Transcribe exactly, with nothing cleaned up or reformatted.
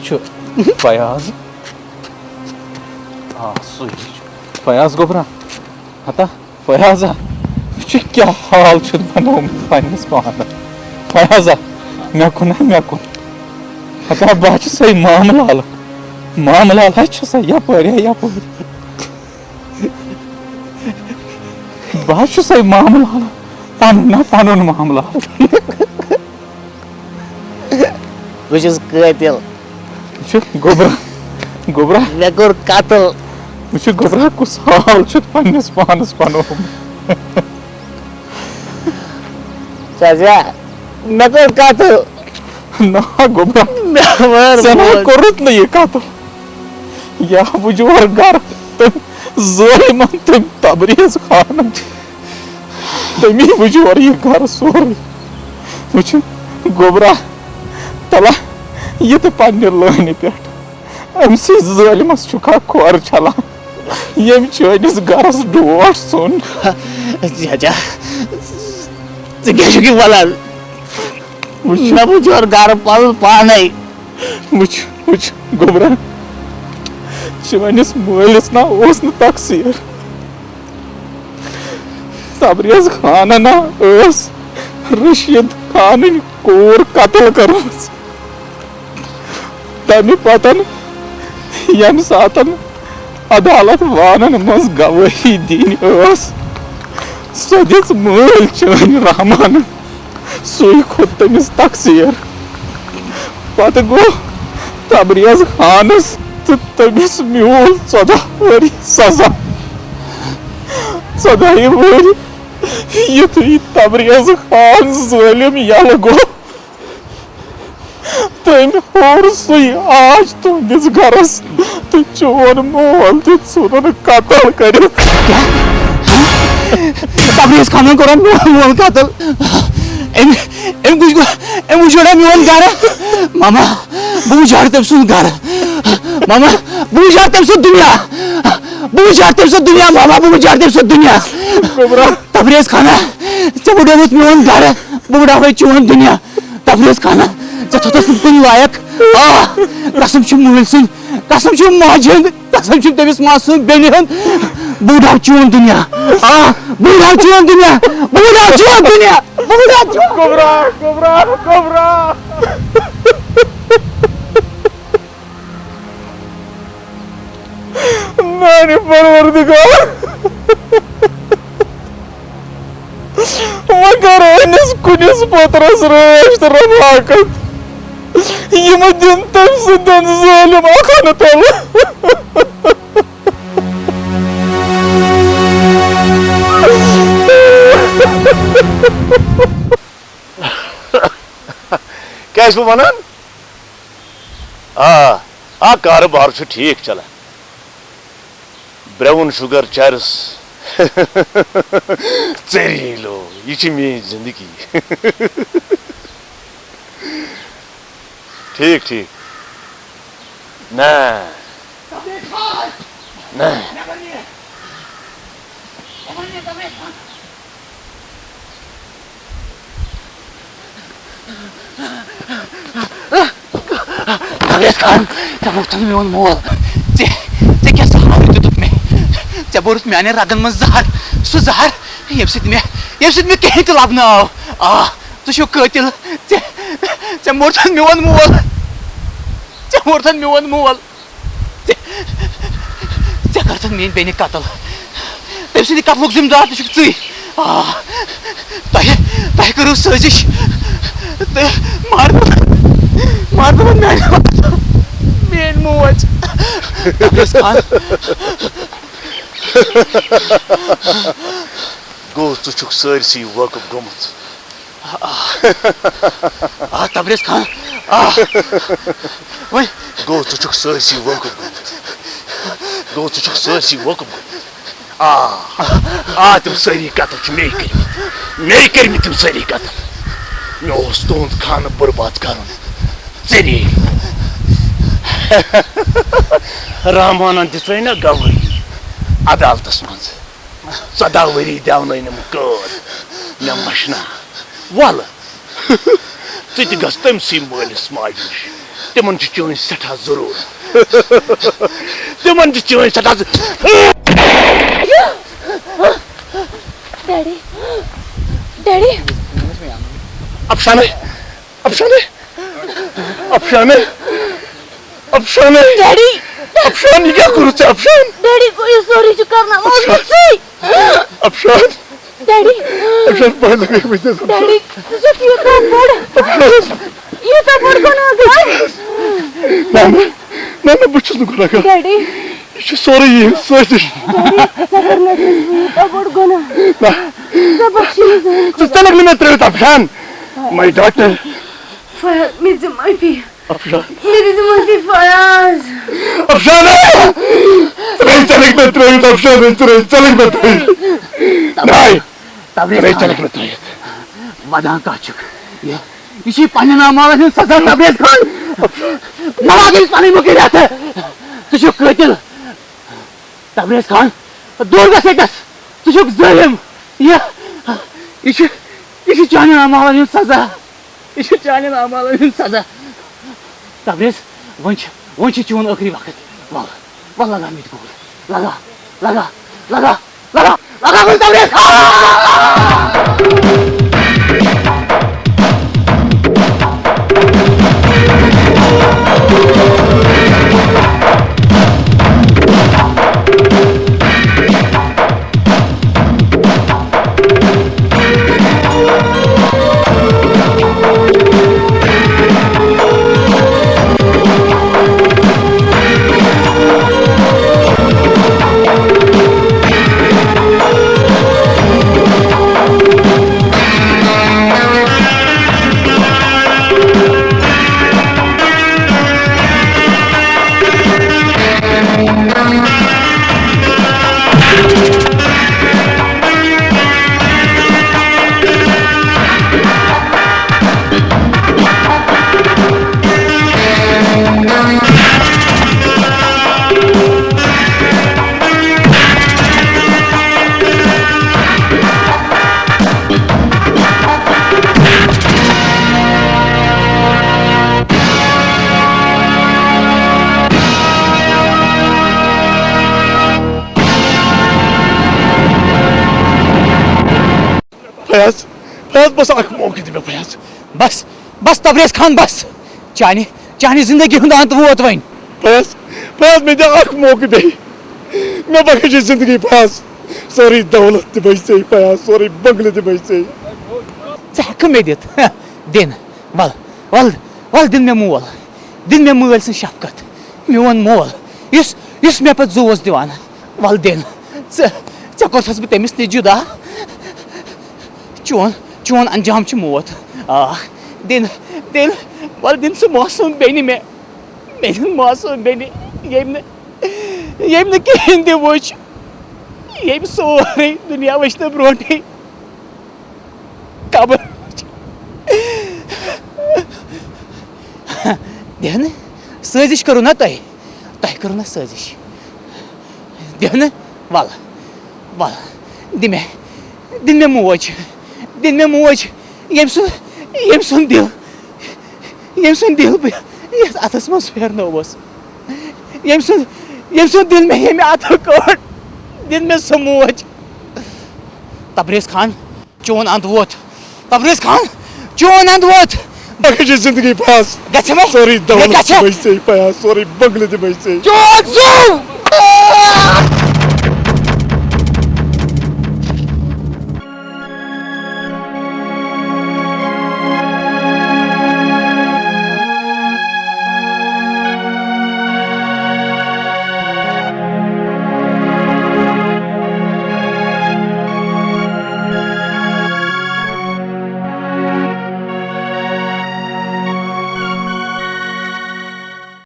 چھُ فیاض۔ آ، سُے چھُ۔ فیاض گوٚبرا، ہتا، فیاضا، وٕچھ کیٛاہ حال چھُتھ بنومُت پننِس پانس۔ فیاضا، مےٚ کُن ہا، مےٚ کُن۔ ہتا، بہٕ ہا چھُسے مامہٕ لال۔ مامہٕ لال ہا چھُسے یپٲرۍ ہا یپٲرۍ۔ بہٕ ہا چھُسے مامہٕ لال۔ پنُن نا، پنُن مامہٕ لال۔ بہٕ چھُس قٲتِل۔ وٕچھ گوٚبرا، گوٚبرا، مےٚ کوٚر قتل۔ وٕچھ گوٚبرا، کُس حال چھُتھ پننِس پانس بنومُت۔ چچا، مےٚ کوٚر قتل۔ نہ گوٚبرا، مےٚ مٲر ژےٚ نہ موج۔ کوٚرُتھ نہٕ یہِ قتل۔ یا وٕچھ یور گرٕ تٔمۍ ظٲلمن، تٔمۍ تبریز خانن۔ تٔمی وٕچھ یورٕ یہِ گرٕ سورُے۔ وٕچھ گوٚبرا، تلا، یہِ تہٕ پننہِ لٲنہِ پٮ۪ٹھ۔ أمۍ سٕے ظٲلمس چھُکھا کھۄر چھلان، ییٚمۍ چٲنِس گرس ڈوٹھ ژھُن۔ چچا، ژٕ کیٛاہ چھُکھ یہِ ونان؟ وٕچھ، مےٚ وٕچھ یورٕ گرٕ پنُن پانے۔ وٕچھ، وٕچھ گوٚبرا، چٲنِس مٲلِس نا اوس نہٕ تقصیر۔ تبریز خانن نا ٲس رشید خانٕنۍ کوٗر قتل کٔرمٕژ۔ تمہِ پتن ییٚمہِ ساتن عدالت وانن منٛز گوٲہی دِنۍ ٲس، سۄ دِژ مٲلۍ چٲنۍ رحمانن۔ سُے کھوٚت تٔمِس تقصیر۔ پتہٕ گوٚو تبریز خانس تہٕ تٔمِس میوٗل ژۄداہ ؤری سزا۔ ژۄداہہِ ؤری یُتھُے تبریز خان ظٲلِم یلہٕ گوٚو، تٔمۍ ہوٚر سُے آج تُہنٛدِس گرس تہٕ چون مول تہِ ژھُنُن قتل کٔرِتھ۔ تبریز خانن کوٚر میون مول قتل۔ أمۍ أمۍ وٕچھ أمۍ وٕچھ گۄڈٕ میون گرٕ۔ ماما، بہٕ وٕچھارٕ تٔمۍ سُنٛد گرٕ۔ ماما، بہٕ وٕچھارٕ تٔمۍ سُنٛد دُنیا۔ بہٕ وٕچھارٕ تٔمۍ سُنٛد دُنیا۔ ماما، بہٕ وٕچھارٕ تٔمۍ سُنٛد دُنیا۔ تبریز خانہ، ژےٚ وٕڈووُتھ میون گرٕ، بہٕ وٕڈاوے چون دُنیا۔ تبریز خانہ، ژےٚ تھوٚتُتھ نہٕ کُنہِ لایق۔ آ، قسم چھُ مٲلۍ سُنٛد، قسم چھُ ماجہِ ہُنٛد، قسم چھُ تٔمِس معصوم بیٚنہِ ہُنٛد۔ بہٕ وٕڈاو چون دُنیا۔ آ، بہٕ وٕڈاو چون دُنیا۔ بہٕ وٕڈاو چون دُنیا۔ بہٕ وٕڈاو چون۔ گوٚبرا، گوٚبرا، گوٚبرا۔ میانہِ پروردگار، وۄنۍ کر أنِس کُنِس پوترس رٲچھ تہٕ رفاقت۔ یِمہٕ دِن تٔمۍ سٕنٛدٮ۪ن ظٲلِم اکھن تل۔ کیٛاہ چھُس بہٕ وَنان؟ آ، آ، کارٕبار چھُ ٹھیٖک چلان۔ برٛاوُن شُگر چرس۔ ژٔری لو، یہِ چھِ میٛٲنۍ زِندگی۔ ٹھیٖک، ٹھیٖک۔ نہ۔ نہ۔ تبریز خان، ژےٚ موٚتھُن میون مول۔ ژےٚ، ژےٚ کیٛاہ سہارٕ دیُتُتھ مےٚ؟ ژےٚ بوٚرُتھ میانٮ۪ن رگن منٛز زہر، سُہ زہر، ییٚمہِ سۭتۍ مےٚ، ییٚمہِ سۭتۍ مےٚ کِہیٖنۍ تہِ لبنہٕ آو۔ آ، ژٕ چھُکھ قٲتِل۔ ژےٚ، ژےٚ موٚرتھن میون مول۔ ژےٚ موٚرتھن میون مول۔ ژےٚ، ژےٚ کٔرتھن میٲنۍ بیٚنہِ قتل۔ تٔمۍ سٕنٛدِ قتلُک ذمہٕ دار تہِ چھُکھ ژٕے۔ آ، تۄہہِ، تۄہہِ کٔرٕو سٲزِش تہٕ مارنوو، مارنووُن میانہِ، میٲنۍ موج۔ تبریز خان۔ گوٚو، ژٕ چھُکھ سٲرسٕے وٲقف گوٚمُت۔ آ، تبریز خان، آ۔ وۄنۍ۔ گوٚو، ژٕ چھُکھ سٲرسٕے وٲقف گوٚمُت۔ گوٚو، ژٕ چھُکھ سٲرسٕے وٲقف گوٚمُت۔ آ، آ، تِم سٲری قتل چھِ مے کٔرمٕتۍ۔ مے کٔرمٕتۍ تِم سٲری قتل۔ مےٚ اوس تُہُنٛد خانہٕ برباد کرُن۔ ژےٚ نِیے۔ رحمانن دِژے نہ گوٲہی عدالتس منٛز۔ ژۄداہ ؤری دیاونٲینم قٲد۔ مےٚ مشنا۔ وَلہٕ، ژٕ تہِ گژھ تٔمۍ سٕے مٲلِس ماجہِ نِش۔ تِمن چھِ چٲنۍ سٮ۪ٹھاہ ضروٗرت۔ تِمن چھِ چٲنۍ سٮ۪ٹھاہ ض- ڈیڈی، ڈیڈی۔ افشانے، افشانے، افشانے، افشانے، ڈیڈی، افشان، یہِ کیٛاہ کوٚرُتھ ژےٚ افشان؟ ڈیڈی گوٚو یہِ سورُے چھُ کرناوان ژٕے۔ افشان، ڈیڈی، افشان، پہلے گٔے وٕنکیٚس افشان۔ ڈیڈی، ژٕ چھُکھ یوٗتاہ بوٚڑ، یوٗتاہ بوٚڑ گۄناہگار۔ نہ، نہ، نہ، نہ، بہٕ چھُس نہٕ گۄناہگار۔ ڈیڈی، یہِ چھُ سورُے یِہِنٛز سٲزِش۔ ڈیڈی، ژےٚ کٔرنَے مےٚ یوٗتاہ بوٚڑ گۄناہ۔ نہ، ژےٚ بخشی نہٕ زٕہٕنۍ۔ ژٕ ژٕ لَگھ نہٕ مےٚ ترٛٲوِتھ افشان۔ My daughter۔ فیاض، مےٚ دِ معٲفی۔ افشان۔ مےٚ دِ معٲفی فیاض۔ افشان! ژٕ لَگھ، ژٕ لَگھ مےٚ ترٛٲوِتھ افشان، ژٕ لَگھ، ژٕ لَگھ مےٚ ترٛٲوِتھ۔ ناے، ژٕ لَگھ مےٚ ترٛٲوِتھ۔ ودان کتھ چھُکھ؟ یہِ، یہِ چھِ پننٮ۪ن اعمالن ہُنٛد سزا، تبریز خان۔ مہ لاگ أمِس پنٕنۍ مُکٕرۍ ہٮ۪تھ۔ ژٕ چھُکھ قٲتِل۔ تبریز خان، دوٗر گژھ ییٚتٮ۪س۔ ژٕ چھُکھ ظٲلِم۔ یہِ، یہِ چھِ، یہِ چھِ چانٮ۪ن اعمالن ہُنٛد سزا۔ یہِ چھِ چانٮ۪ن اعمالن ہُنٛد سزا۔ تبریز، وۄنۍ چھِ، وۄنۍ چھِ چون ٲخری وقت۔ ول، ول لگا مےٚ تہِ گول۔ لگا، لگا، لگا، لگا، لگا وۄنۍ تبریز۔ فیاض، فیاض، بس اکھ موقعہٕ دِ مےٚ فیاض۔ بس، بس تبریز خان، بس۔ چانہِ، چانہِ زندگی ہُنٛد انت ووت وۄنۍ۔ فیاض، فیاض، مےٚ دِ اکھ موقعہٕ بیٚیہِ۔ مےٚ بخش یہِ زندگی فیاض۔ سٲرٕے دولت دِمے ژےٚ فیاض، سورُے بنگلہٕ دِمے ژےٚ۔ ژٕ ہٮ۪کہٕ مےٚ دِتھ؟ دِن۔ ول، ول، ول دِن مےٚ مول۔ دِن مےٚ مٲلۍ سٕنٛز شفقت۔ میون مول، یُس، یُس مےٚ پتہٕ زُو اوس دِوان۔ ول دِن۔ ژٕ، ژےٚ کوٚرتھس بہٕ تٔمِس نِش جُدا۔ چون، چون انجام چھُ موت۔ آ، دِن، دِن، ول دِن سُہ معصوم بیٚنہِ مےٚ۔ مےٚ دِن معصوم بیٚنہِ، ییٚمۍ نہٕ، ییٚمۍ نہٕ کِہیٖنۍ تہِ وٕچھ۔ ییٚمۍ سورُے دُنیا وٕچھنہٕ برونٛٹھٕے قبر وٕچھ۔ دِن، سٲزِش کٔرٕو نا تۄہہِ؟ تۄہہِ کٔرٕو نا سٲزِش؟ دِن، وَلہٕ، وَلہٕ، دِ مےٚ، دِن مےٚ موج، دِن مےٚ موج، ییٚمۍ سُنٛد، ییٚمۍ سُنٛد دِل، ییٚمۍ سُنٛد دِل بہٕ یَتھ اَتھَس منٛز پھیرنووُس، ییٚمۍ سُنٛد، ییٚمۍ سُنٛد دِل مےٚ ییٚمہِ اَتھٕ کوٚڑ، دِن مےٚ سۄ موج۔ تبریز خان، چون اند ووت۔ تبریز خان، چون اند ووت۔ بخش یہِ زندگی فیاض۔ گژھِ وۄنۍ؟ سٲرٕے مےٚ دولت گژھِ؟ دِمے ژےٚ فیاض، سورُے بنگلہٕ دِمے ژےٚ۔ چون زُو۔